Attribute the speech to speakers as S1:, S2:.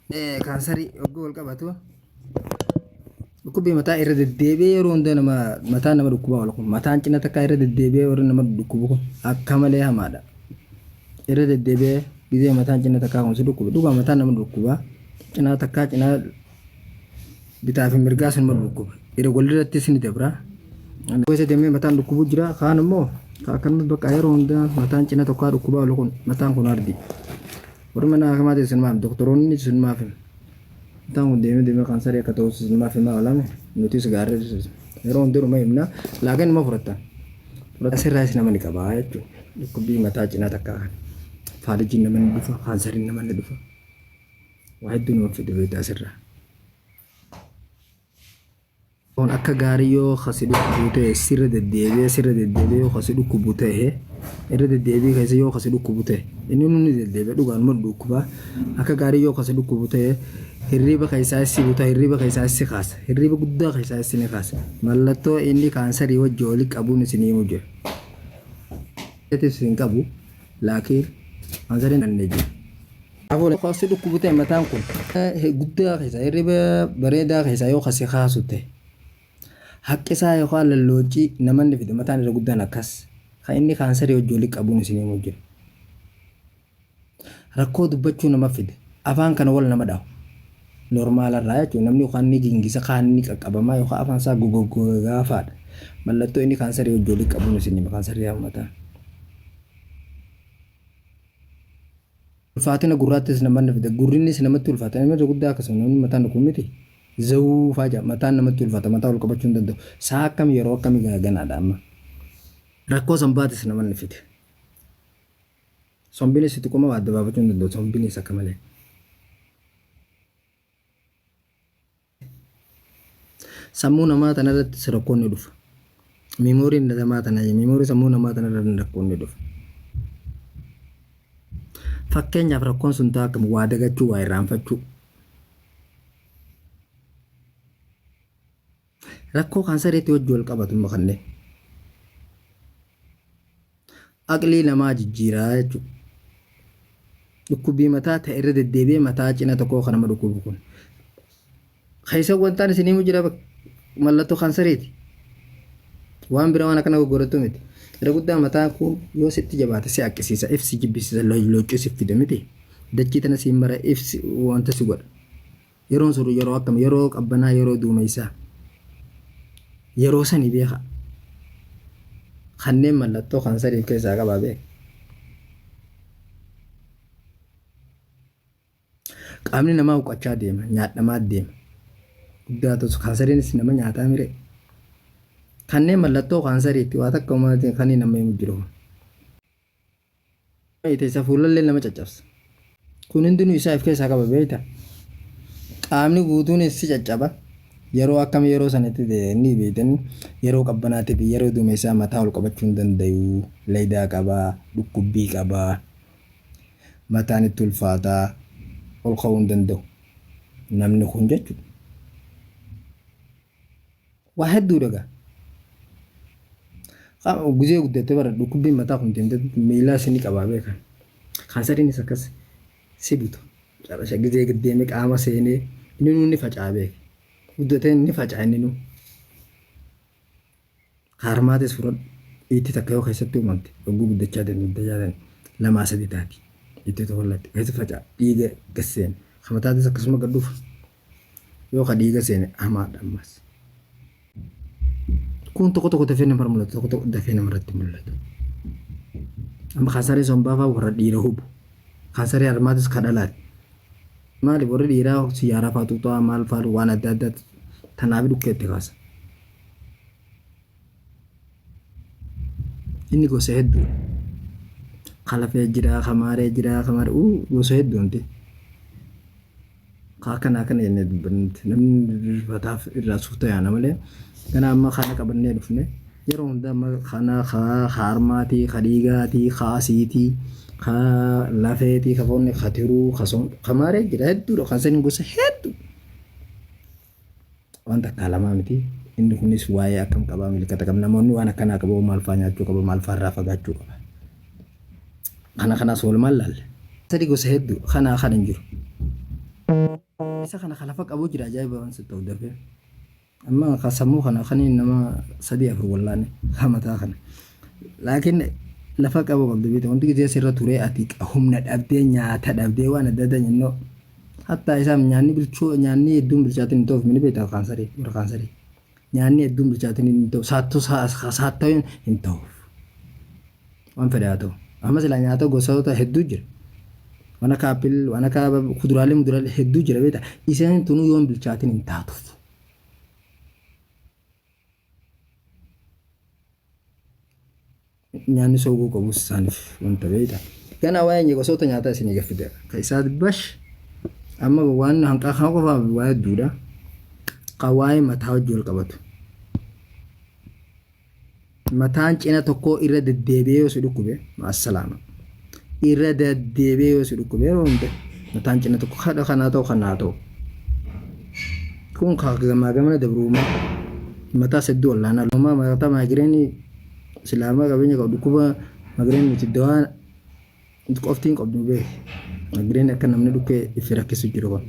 S1: Kaansarii hogguu wal qabatu dhukkubbii mataa irra deddeebi'ee yeroo hunda nama mataa nama dhukkubaa oola kun mataan cina takkaa irra deddeebi'ee warri nama dhukkubu kun akka malee hamaadha. Irra deddeebi'ee gizee mataan cina takkaa kun si dhukkube dhugaa mataan nama dhukkubaa cinaa takkaa cinaa bitaa fi mirgaa sun nama dhukkuba. Irra walirrattis ni dabra. Keessa deemee mataan dhukkubuu jira kaan immoo akkanuma bakka yeroo hundaa mataan cina tokkaa dhukkubaa oolu kun mataan kun ardi. Warri mana hakimaa teessan maaf doktoroonni sun maaf hima. Mataan kun deemee deemee kaansarii akka ta'us sun maaf himaa oolame nutis gaarree yeroo hundinuma himna laakiin immoo fudhattan. Asirraas nama ni qabaa jechuudha. Dhukkubbii mataa cinaa takkaa kana. Faalijiin nama ni dhufa, kaansariin nama ni dhufa. Waa hedduu nama fida beektaa asirraa. Kun akka gaarii yoo ka si dhukkubu ta'e sirra deddeebi'ee sirra deddeebi'ee yoo ka si dhukkubu ta'e irra deddeebii keessa yoo ka si dhukkubu ta'e inni nu ni deddeebi'a dhugaan ma dhukkuba akka gaarii yoo ka si dhukkubu ta'e hirriiba keessaa si buta hirriiba keessaa si kaasa hirriiba guddaa keessaa si ni kaasa mallattoo inni kaansarii wajji oli qabuun isin himu jira. Hin qabu laakiin kaansariin annee jira. Kanaafuu yoo si dhukkubu ta'e mataan kun guddaa keessa hirriba bareedaa keessaa yoo kasi kaasu ta'e haqqisaa yookaan lallooccii namanni fidu mataan irra guddaan akkas kan inni kaansarii wajji walitti qabuun isin himu jira. Rakkoo dubbachuu nama fida. Afaan kana wal nama dhahu. Normaala irraa jechuudha. Namni yookaan ni gingisa kaan ni qaqqabamaa yookaan afaan isaa gogoggogaa fa'aadha. Mallattoo inni kaansarii wajji walitti qabuun isin hima kaansarii mataa. Ulfaatina gurraattis namanni fida. Gurrinnis namatti ulfaata. Namni irra guddaa akkasuma namni mataan dhukkubu miti. Zawuu fa'aa jedha. Mataan namatti ulfaata. Mataa ol qabachuu hin danda'u. Sa'a akkami yeroo akkami ganaadha amma. Rakkoo sombaatis namanni fida. Sombinis itti qoma adda baafachuu hin danda'u. Sombinis akka malee. Sammuu namaa tanarrattis rakkoon ni dhufa. Miimooriin namaa tana miimoorii sammuu namaa tanarra rakkoon ni dhufa. Fakkeenyaaf rakkoon sun ta'a akkam waa dagachuu waa irraanfachuu. Rakkoo kaansariitti wajji wal qabatu immoo kanneen. Aqlii namaa jijjiiraa jechuudha. Dhukkubbii mataa ta'e irra deddeebi'ee mataa cina tokkoo kan nama dhukkubu kun. Keessa wantaan isin himu jira mallattoo kaansariiti. Waan bira waan akkana goggorattu miti. Irra guddaa mataan kun yoo sitti jabaate si haqqisiisa, if si jibbisiisa, looccuu si fida miti. Dachii tana siin mara if wanta si godha. Yeroon sun yeroo akkam yeroo qabbanaa yeroo duumessaa. Yeroo sani beeka. Kanneen mallattoo kaansarii of keessaa qabaa beeka. Qaamni namaa huqqachaa deema, nyaadhamaa deema. Guddaa ta'us kaansariinis nama nyaataa mire. Kanneen mallattoo kaansariitti waa takka uumatiin kan nama himu jiru. Beeyta isa fuulallee nama caccabsa. Kun hundinuu isaa if keessaa qaba beeyta. Qaamni guutuunis si caccaba. Yeroo akkam yeroo sanatti ni beeytani yeroo qabbanaatii fi yeroo duumessaa mataa ol qabachuu hin dandayu. Laydaa qaba, dhukkubbii qaba, mataan itti ulfaata, ol ka'uu hin danda'u. Namni kun jechuudha. Waa hedduudha gaa. Qaama guzee guddatte bara dhukkubbiin mataa kun deemte miilaa si ni qabaa beekan. Kaansariinis akkas si buta. Carrasha gizee gad deemee qaama seenee inni nuu ni faca'a beek. Guddatee ni faca'a inni nuu. Kaarmaatis fudhadhu. Itti takka yoo keessatti uumamte yogguu guddachaa deemte guddachaa deemte lamaa sadi taati. Itti tokko latti keessa faca'a dhiiga gad seena. Kamataatis akkasuma gad dhufa. Yoo ka dhiiga seene hamaadha ammas. Kun tokko tokko dafee namarra mul'ata tokko tokko dafee namarratti mul'atu. Amma kaansarii sombaa fa'aa warra dhiira hubu. Kaansarii harmaatis ka dhalaati. Maali warri dhiiraa siyaaraa fa'aa xuuxaa maal fa'aa waan adda addaa tanaaf dhukkeetti kaasa. Inni gosa hedduu. Kalafee jira, kamaaree jira, kamaaree gosa hedduu wanti. Ka akkana akkana jennee dubbannutti namni rifataaf irraa suuta yaana malee kana amma kana qabannee dhufne yeroo hunda amma kana ka harmaatii ka dhiigaatii ka asiitii ka lafeetii ka foonni ka tiruu ka son ka maaree jira hedduudha kan saniin gosa hedduu waan takkaa lamaa miti inni kunis waa'ee akkam qabaa milikata qaba namoonni waan akkanaa qabu maal faa nyaachuu qaba maal faa irraa fagaachuu qaba kana kanaas walumaan laalle. Sadi gosa hedduu kanaa kan hin jiru. Isa kana ka lafa qabu jira ajaa'iba waan si ta'u dafee. Amma ka sammuu kana kaniin nama sadii afur wallaane ka mataa kana. Laakiin lafa qabu qabdu beekta wanti gisee sirra turee ati humna dhabdee nyaata dhabdee waan adda addaa nyannoo. Hattaa isaaf nyaanni bilchoo nyaanni hedduun bilchaatiin hin ta'uuf mini beekta kaansarii warra kaansarii. Nyaanni hedduun bilchaatiin hin ta'u saattuu saattaween hin ta'uuf. Waan fedhe haa ta'u. Amma silaa nyaata gosoota hedduu jira. Waan akka appil, waan akka kuduraalee muduraalee hedduu jira beektaa. Isaan tunuu yoon bilchaatin hin taatuuf. Nyaanni sooguu qabus isaaniif wanta beektaa. Ganaa waa'ee gosoota nyaataa isinii gaffite. Ka isaa bash amma waan hanqaaqa qofaaf waa hedduudha. Ka waa'ee mataa wajjin wal qabatu. Mataan cina tokkoo irra deddeebi'ee yoo si dhukkube ma'assalaama. Irra deddeebi'ee yoo si dhukkube yeroo hunda mataan cina tokko kadha kanaa ta'u kanaa ta'u. Kun ka gamaa gamana dabruumaa mataa hedduu wallaanaa loomaa mataa maagireenii silaamaa qabeenya qabu dhukkuba maagireenii nuti dawaa qoftiin qabdu beeki. Maagireenii akka namni dhukkee itti rakkisu jiru kun.